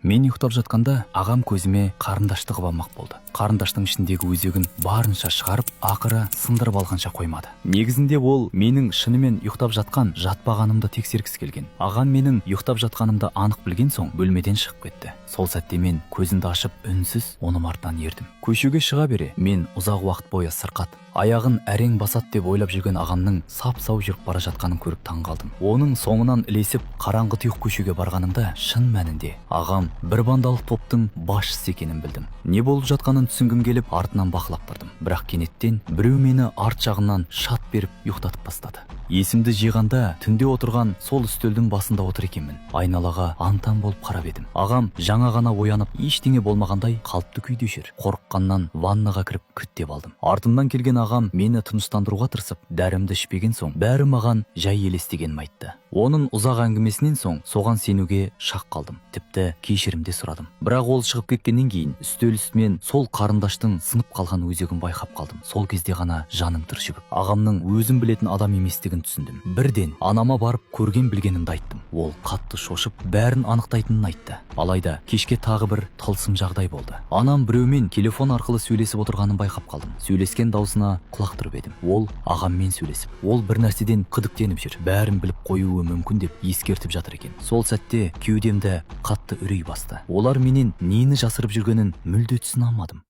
Мен ұйықтап жатқанда ағам көзіме қарындашты қып алмақ болды. Қарындаштың ішіндегі өзегін барынша шығарып, ақыры сындырып алғанша қоймады. Негізінде ол менің шынымен ұйықтап жатқан жатпағанымды тексергісі келген. Ағам менің ұйықтап жатқанымды анық білген соң, бөлмеден шығып кетті. Сол сәтте мен көзімді ашып, үнсіз оның артынан ердім. Көшеге шыға бере мен ұзақ уақыт бойы сырқат, аяғын әрең басады деп ойлап жүрген ағамның сап сау жүріп бара жатқанын көріп таң қалдым. Оның соңынан ілесіп, қараңғы тұйық көшеге барғанымда, шын мәнінде ағам бір бандалық топтың басшысы екенін білдім. Не болып жатқанын түсінгім келіп, артынан бақылап тұрдым. Бірақ кенеттен біреу мені арт жағынан шат беріп, ұйықтатып тастады. Есімді жиғанда түнде отырған сол үстелдің басында отыр екенмін. Айналаға аң-таң болып қарап едім, ағам жаңа ғана оянып, ештеңе болмағандай қалыпты күйде жүр. Қорыққаннан ваннаға кіріп, күттеп алдым. Артымнан келген ағам мені тыныштандыруға тырысып, дәрімді ішпеген соң бәрі маған жай елестегенін айтты. Оның ұзақ әңгімесінен соң соған сенуге шақ қалдым, тіпті кешірім де сұрадым. Бірақ ол шығып кеткеннен кейін үстел үстінен сол қарындаштың сынып қалған өзегін байқап қалдым. Сол кезде ғана жаным түршігіп, ағамның өзім білетін адам еместігін түсіндім. Бірден анама барып, көрген білгенімді айттым. Ол қатты шошып, бәрін анықтайтынын айтты. Алайда кешке тағы бір тылсым жағдай болды. Анам біреумен телефон арқылы сөйлесіп отырғанын байқап қалдым. Сөйлескен даусына құлақ түріп едім, ол ағаммен сөйлесіп, ол бір нәрседен күдіктеніп жүр, бәрін біліп қоюы мүмкін деп ескертіп жатыр екен. Сол сәтте кеудемді қатты үрей басты. Олар менен нені жасырып жүргенін мүлде түсіне алмадым.